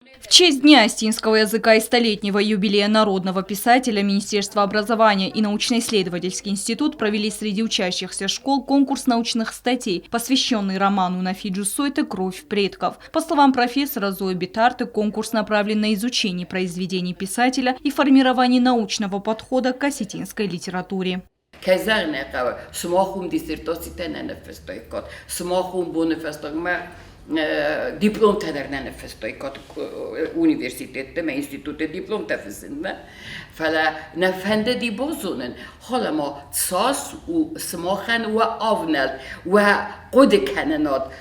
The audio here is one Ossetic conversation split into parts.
В честь Дня осетинского языка и столетнего юбилея народного писателя Министерство образования и научно-исследовательский институт провели среди учащихся школ конкурс научных статей, посвященный роману Нафи Джусойты «Кровь предков». По словам профессора Зои Битарты, конкурс направлен на изучение произведений писателя и формирование научного подхода к осетинской литературе. Кӕй зӕгъын ӕй хъӕуы, сымах уым диссертацитӕ нӕ ныффыстаиккат, сымах уым боны фӕстагмӕ дипломтӕ дӕр нӕ ныффыстаиккат университетты мӕ институтты дипломтӕ фыссынмӕ. Фӕлӕ нӕ фӕндыди базонын, фӕлӕ ма цас у сымахӕн уӕ авнӕлд, уӕ хъуыдыкӕнынад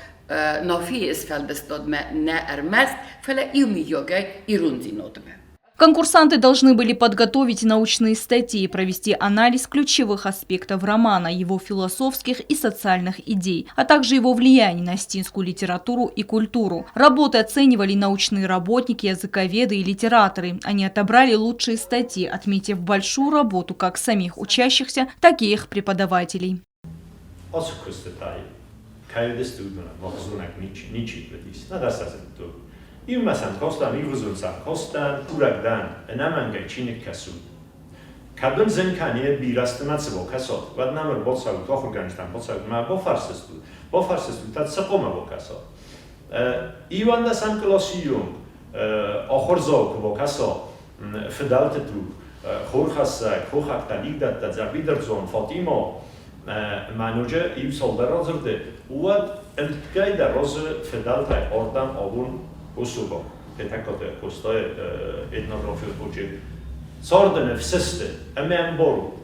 Нафийы сфӕлдыстадмӕ нӕ ӕрмӕст, фӕлӕ иумийагӕй ирондзинадмӕ. Конкурсанты должны были подготовить научные статьи, провести анализ ключевых аспектов романа, его философских и социальных идей, а также его влияние на осетинскую литературу и культуру. Работы оценивали научные работники, языковеды и литераторы. Они отобрали лучшие статьи, отметив большую работу как самих учащихся, так и их преподавателей. Ацы куыстытӕй кӕй уыдысты, уыдонӕн мах зонӕг ничи, ничи уыдис. Нӕдӕр сӕ зыдтой. Иумӕ сӕм кастӕн, иугъуызон сӕм кастӕн, курӕг дӕн, ӕнӕмӕнгӕй чиныг кӕсут. Кӕд уын зын кӕны бирӕ стымӕ цы бакӕсат, уӕд нӕм ӕрбацӕут, ахуыргӕнджытӕм бацӕут ӕмӕ бафӕрсыстут, бафӕрсыстут, ӕд цы хъуамӕ бакӕсат. Иуӕндӕсӕм къласы онг ахуырдзау куы бакӕса фыдӕлты туг, хурхӕссӕг, хохӕгтӕ, лигъдӕттӕ, дзӕбидырдзон, Фатима, ӕмӕ ноджы иу цалдӕр радзырды, уӕд ӕмткӕй дӕр розы фыдӕлтӕй ардӕм абон Косово, Хетӕгкаты Къостайы этнографион очерк царды ныфсысты ӕмӕ ӕмбарут,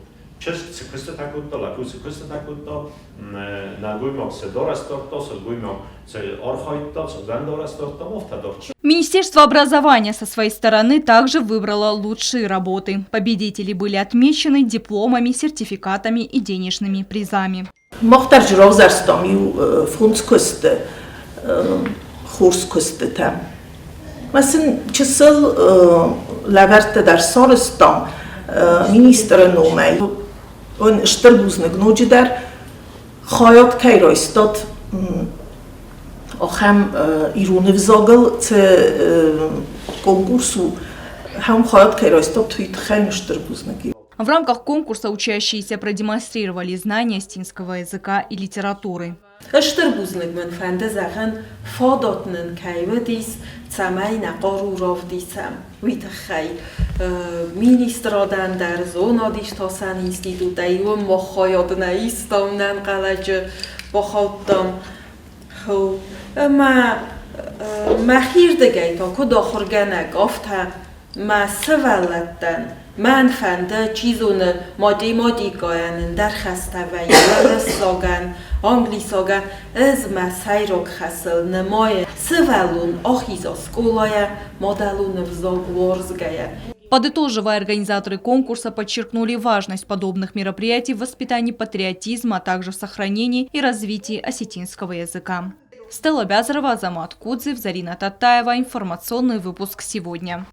чызг цы куыстытӕ кодта, лӕппу цы куыстытӕ кодта, нӕлгоймаг цы дарӕс дардта, сылгоймаг цы архайдта, цы дарӕс дардта, афтӕ дардта. Министерство образования со своей стороны также выбрало лучшие работы. Победители были отмечены дипломами, сертификатами и денежными призами. Мах дӕр равзӕрстам иу фондз куысты, хорз куыстытӕ. Мӕ сын чысыл лӕвӕрттӕ дӕр сарӕзтам министры номӕй. Он стыр бузныг ноджыдӕр хайад кӕй райстат ахӕм ирон ӕвзагыл цы конкурс у, ахӕм хайад кӕй райстат, уый тыххӕй стыр бузныг. В рамках конкурса учащиеся продемонстрировали знания осетинского языка и литературы. Стыр бузныг мын фӕнды зӕгъын, фадат нын кӕй уыдис, цӕмӕй нӕ хъару равдисӕм, уый тыххӕй. Министрадӕн дӕр зонад-иртасӕн институтӕй уым мах хайад нӕ истам, нӕнхъӕлӕджы бахаудтам. Ӕмӕ мӕхирдыгӕй та куыд ахуыргӕнӕг, афтӕ мӕ сывӕллӕттӕн мӕн фӕнды, чи зоны, математикӕйӕн ӕндӕр хӕстӕ вӕййы, уырыссагӕн, англисагӕн. Ӕз мӕ сӕйраг хӕсыл нымайын сывӕллон ахиза скъолайӕ мадӕлон ӕвзаг уарзгӕйӕ. Подытоживая, организаторы конкурса подчеркнули важность подобных мероприятий в воспитании патриотизма, а также в сохранении и развитии осетинского языка. Стелла Бязарова, Азамат Кудзев, Зарина Татаева. Информационный выпуск сегодня.